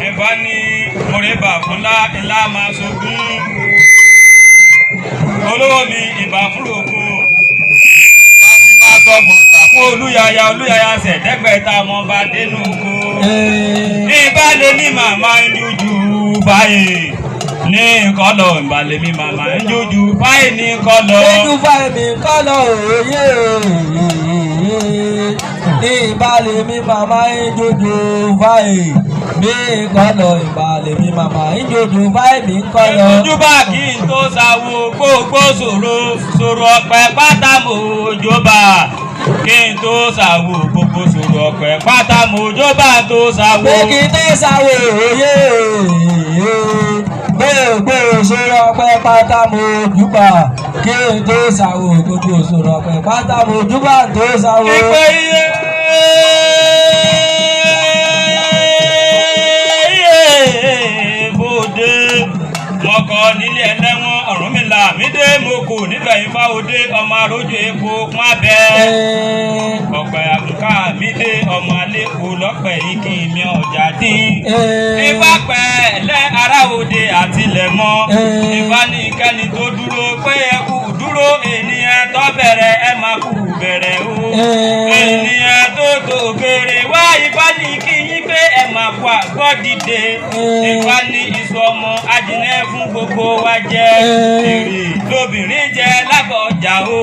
Ẹ̀bá ní mọ̀rẹ́bà fúnlá ńlá máa ṣogún. Olówó mi ìbà fúròkó. Máa tọgbọ̀n fún olúyaya olúyaya ṣẹ̀dẹ́gbẹ̀ta ọmọọba dénú oko. Ìbálẹ̀ ní màmá ń jújú báyìí ní kọ́lọ̀, ìbálẹ̀ mi màmá ń jújú báyìí ní kọ́lọ̀. Ojú fáìmì kọ́lọ̀ òye, ní ìbálẹ̀ mi màmá ń jojo fáì mi kọ́lọ̀, ìbálẹ̀ mi màmá ń jojo fáì mi kọ́lọ̀. Ojúbà kí n tó sáwó gbogbo ṣòro ṣòro ọ̀pẹ pátá mojúbà, kí n tó sáwó gbogbo ṣòro ọ̀pẹ pátá mojúbà tó sáwó. Pé kí n tó sáwó òye, gbogbo ṣòro ọ̀pẹ pátá mojúbà, kí n tó sáwó gbogbo ṣòro ọ̀pẹ pátá mojúbà tó sáwó. Ìpè iye iye bòde mọ̀kọ́ nílé ẹlẹ́wọ̀n Ọ̀rúnmìlà mídé mo kò nífẹ̀ẹ́ ifá òde ọmọ arójú epo pọ́n abẹ́ ọ̀pẹ̀ àgùnká mídé ọmọ alẹ́kọ̀ọ́ lọ́pẹ̀ igi mi ọjà dín. Ifá pẹ̀lẹ́ ará òde àtilẹ̀ mọ́. Ifá ní kẹ́ni tó dúró pé ẹ kú dúró, ènìyàn tó bẹ̀rẹ̀ ẹ máa kú bẹ̀rẹ̀ o. Ènìyàn tó tòkèrè wá, Ifá ní kí yín pé ẹ máa kú àgbọ̀ dìde. Ifá ní iṣu ọmọ ajínẹ́ fún gbogbo wa jẹ. Èrè lobìnrin jẹ lábọ̀ ọjà o.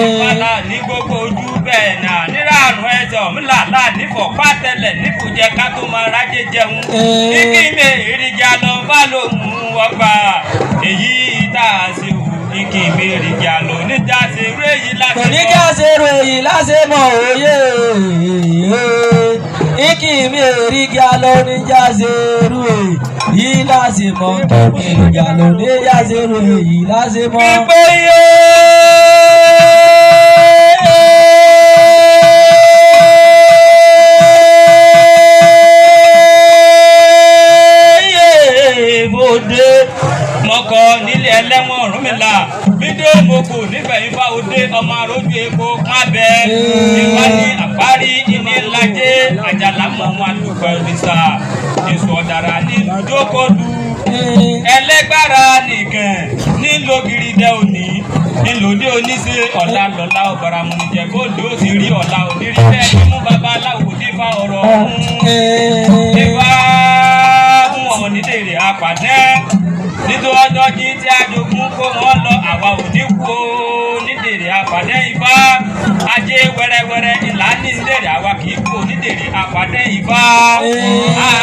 Ifá là ní gbogbo ojú bẹ́ẹ̀ náà nírànú ẹsẹ̀ ọ̀mílà là nífọ̀pá tẹlẹ̀ nífùjẹ ká tó máa rájẹ jẹun. Kíkí mi èrìjà lọ bá lòun ọgbà èyí tá a ṣe wù kíkí mi èrìjà lọ níjà ṣe eré yìí láti Kò ní ká ṣe ròyìn lásìmọ̀ òye, ìkì mi èrìgì lọ níjà ṣe rú èyí lásìmọ̀, èrìgì lọ níjà ṣe rú èyí lásìmọ̀. Pípé yé yé bòde mọ̀kọ́ nílé ẹlẹ́wọ̀n Ọ̀rúnmìlà mídé moko nífẹ̀ẹ́ ifá òde ọmọ arójú epo kábẹ́. Ifá ní àparí ìní ńlájẹ́ àjàlá mọ̀ wọn àlùkò ìrìnsà èso ọ̀dàrà ní ìjókòó ẹlẹ́gbára nìkan nílò gírídẹ́ òní nílòdì oníṣe ọ̀la lọ́la ọ̀bàrà múnijẹ́ bóòlù ó sì rí ọ̀la ònírí bẹ́ẹ̀ ní mú babaláwo dífá ọ̀rọ̀ ọ̀hún ifá fún ọmọ nídèrè apàdé nítorí ọjọ́ jí tí a jogún kó wọ́n lọ àwa ò ní kú o nídèrè apàdé. Ifá ajé wẹ́rẹ́wẹ́rẹ́ ìlà ní nídèrè àwa kì í kú nídèrè apàdé. Ifá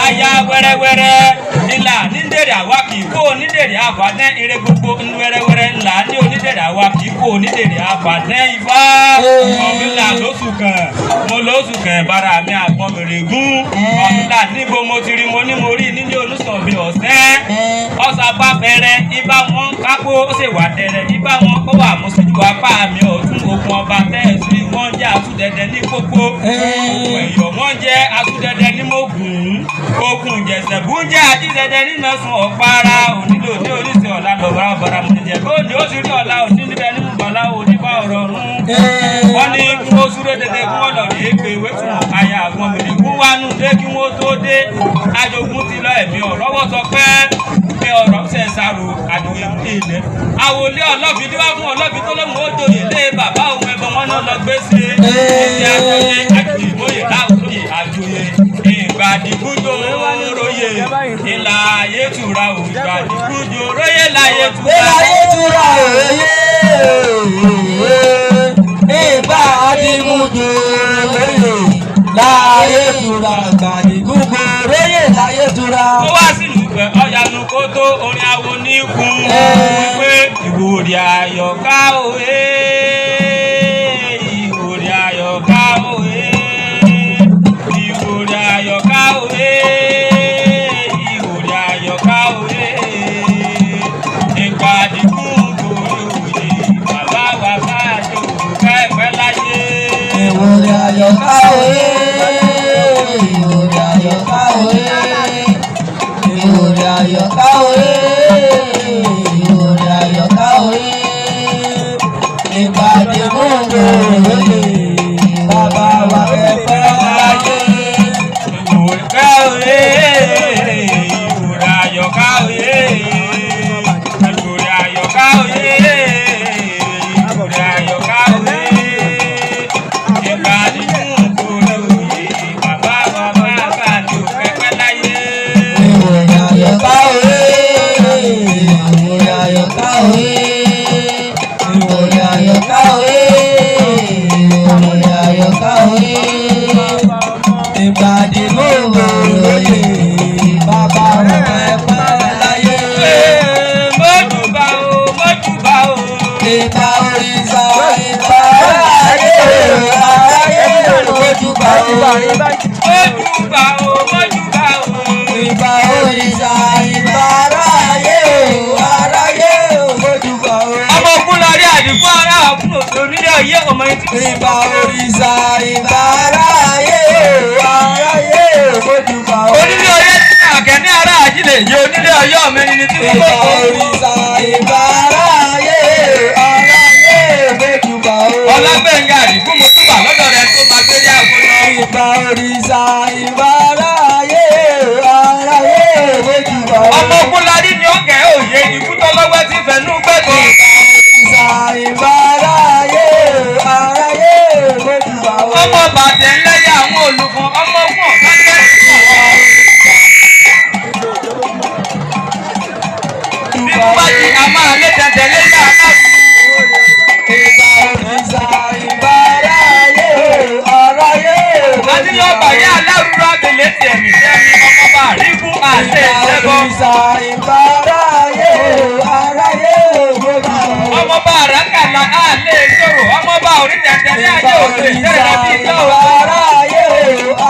àyà wẹ́rẹ́wẹ́rẹ́ ìlà nídèrè àwa kì í kú nídèrè apàdé. Ire gbogbo wẹ́rẹ́wẹ́rẹ́ ńlá ní onídèrè àwa kì í kú nídèrè apàdé. Ifá ọ̀mìnà lóṣù kan mo lóṣù kan bára mi àgbọn mèrè gún ọ̀mìnà níbo mo ti rí mo ní mo rí nílé olùsọ̀bí ọ̀sẹ́ ọ̀sà bá bẹ̀rẹ̀ ibà wọn kápó ó sì wà dẹ̀rẹ̀ ibà wọn kó wà mùsùlùmí apá mi ọ̀tún okun ọba tẹ̀sí wọ́n jẹ́ àtúndẹ̀dẹ̀ ní kókó okun ẹ̀yọ̀ wọ́n jẹ́ àtúndẹ̀dẹ̀ ní mọ́gùn okun ìjẹ̀sẹ̀bù jẹ́ àjídẹ̀dẹ̀ nínú ẹ̀sùn ọ̀pára onílò ní oníṣẹ́ ọ̀la lọ́bàrà bàrà mọ̀jẹ̀ bóde ó sì rí ọ̀la òní níbẹ̀ nínú bàlá onífà ọ̀rọ̀ rún wọ́n ní kí wọ́n súré tètè kí wọ́n lọ rí èpè ìwé fún aya àwọn mìíràn wá nù dé kí wọ́n tó dé ajogun ti lọ ẹ̀mí ọ̀rọ̀ wọ́n sọ pé pé ọ̀rọ̀ ṣe ṣàrò àdúgbò ilẹ̀. Àwòlé ọlọ́fi tí wàá fún ọlọ́fi tó lóun ó joyè lé bàbá òun ẹbọ wọn náà lọ gbé sí i. Ṣé àjòyè àjòyè mòye láwòye àjòyè ìgbàdìgúdò róye ìlà ayé tura ò ìgbàdìgúdò róye láyé tura. Ìlàyé tura òye, ìgbà àdìgúnjò lóye láyé tura, gbàdìgúnjò lóye láyé tura. Ó wá sílùú pẹ̀ ọ̀yànú kó tó orin awo níkun wípé ìwòrì àyọ̀ká òye, ìwòrì àyọ̀ká òye, ìwòrì àyọ̀ká òye, ìwòrì àyọ̀ká òye, ìpàdínkù gorí òye bàbá wa bá àjò kẹ́ẹ̀pẹ́ láyé. Ìwòrì àyọ̀ká òye, ìwòrì àyọ̀ká òye, ìwòrì àyọ̀ká òye, ìwòrì àyọ̀ká òye, ìpàdé gbòǹgbò òye, bàbá wa kẹ́pẹ́ láyé. Ìwòrì kẹ́ òye, ìwòrà àyọ̀ká òye, ìwòrà àyọ̀ká òye, ìwòrà àyọ̀ká òye. Ìgbà nínú kòrò òye, bàbá bàbá bá ní òpẹ́pẹ́ láyé. Ìwòrà àyọ̀ká òye, ìwòrà àyọ̀ká òye, ìwòrà àyọ̀ká òye, ìwòrà àyọ̀ká òye. Ìpàdé mòwò lóye, bàbá rẹ̀ pẹ́ láyé. Mọ́júbà o, mọ́júbà o. Ìbà òrìṣà, ìbà aráyé, aráyé ojúbà o. Mọ́júbà o, mọ́júbà o. Ìbà òrìṣà, ìbà aráyé, aráyé ojúbà o. Ọmọ ogun lọ rí àdìgún ará ọkùnrin òkè onílé ọyẹ ọmọ etí. Ìbà òrìṣà, ìbà aráyé, aráyé ojúbà o. Onílé ọyẹ tí àkẹ́ ní ará àjílẹ̀ yé onílé ọyẹ ọmọ ẹni ní tí wọ́n Ìbà kọ́. òrìṣà, ìbà aráyé, aráyé ojúbà o. Ọlágbẹ̀ngà àdìgún mo túbà lọ́dọ̀ rẹ tó máa gbé yá àgbo lọ. Ìbà òrìṣà, ìbà aráyé, aráyé ojúbà o. Ọmọ ogun la rí ní ọ̀kẹ́ òye ikú tọ́lọ́wẹ́ ti fẹ̀nú gbẹ́bọ̀. Òrìṣà, ìbà aráyé, aráyé ojúbà o. Ọmọ bàtẹ̀ ńlẹ́yà àwọn olùkọ́ ọmọ ogun ọ̀gá Bí wọ́n bá ti a máa lé tẹ̀tẹ̀ lé yá aláàbò. Ìbà òrìṣà, ìbà aráyé, aráyé Àti yóò bàyá alárúurú abèlé tiẹ̀ mí sẹ́mi ọmọ bá rí fún àṣẹ Ìbà ìṣẹ́gun. òrìṣà, ìbà aráyé, aráyé ojúbà o. Ọmọ bá àràkàlà á lè sọ̀rọ̀ ọmọ bá orí tẹ̀tẹ̀ ní Ìbà ayé òkè òrìṣà, ìṣẹ̀rẹ̀ bí ìjọ ìbà òkè. aráyé,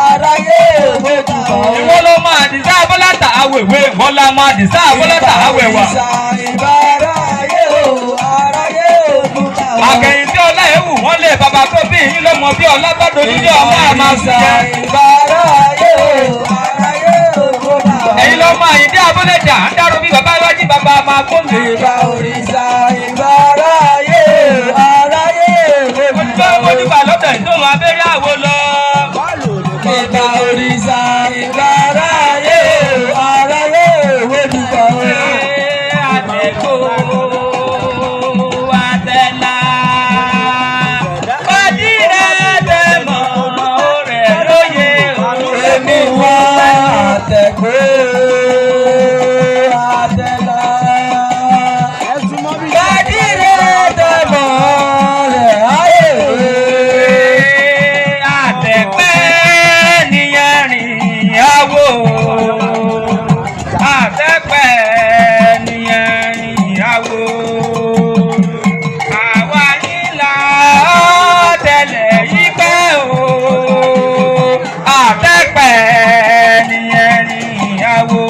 aráyé ojúbà o. Ìwọ ló máa dìsá abọ́látà awèwé, ìwọ la máa dìsá abọ́látà awẹ̀wà. Ìbà òrìṣà, ìbà aráyé, aráyé ojúbà o. Àkẹ́yìn tí ọlá ewu wọ́n lé bàbá tó bí yín lọ́mọ bí ọlá bá dojú ní ọmọ àmà sùn jẹ. Ìbà aráyé, aráyé ojúbà o. Ẹ̀yin lọ́mọ àyíndé abọ́lẹ̀dà ń dárò bí bàbá iwájú bàbá máa kó mi. Ìbà òrìṣà, ìbà aráyé, aráyé Ojúbà ojúbà o. ojúbà lọ́dọ̀ ìdóhùn abẹ́rẹ́ àwo lọ. Ìbà òrìṣà, ìbà aráyé, aráyé ojúbà o. Àtẹ̀kọ́ àtẹ̀là. Bàdìrẹ́ tẹ̀ mọ́ rẹ̀ lóye òun. Èmi wá àtẹ̀gbé àtẹ̀là. Bàdìrẹ́ tẹ̀mọ́ rẹ̀ ayé. Àtẹ̀pẹ́ nìyẹn rìn àwò. Àtẹ̀pẹ́ nìyẹn rìn àwò. Àwa nílà tẹ̀lẹ̀ yí pẹ́ o. Àtẹ̀pẹ́ nìyẹn rìn àwò.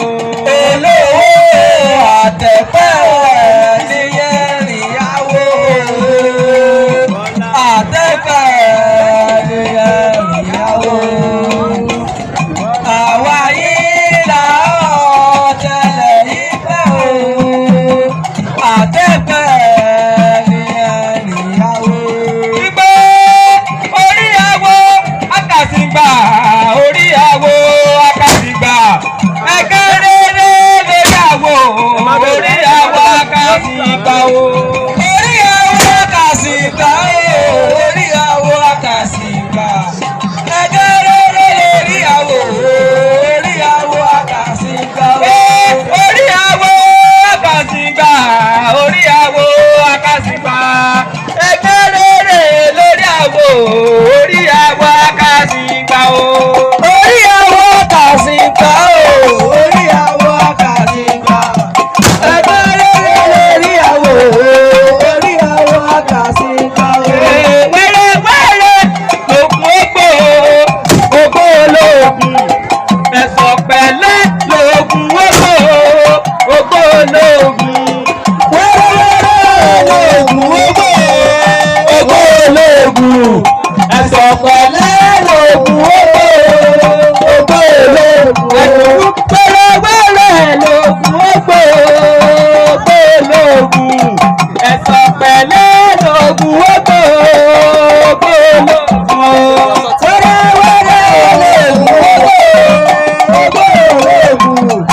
Olóògùn.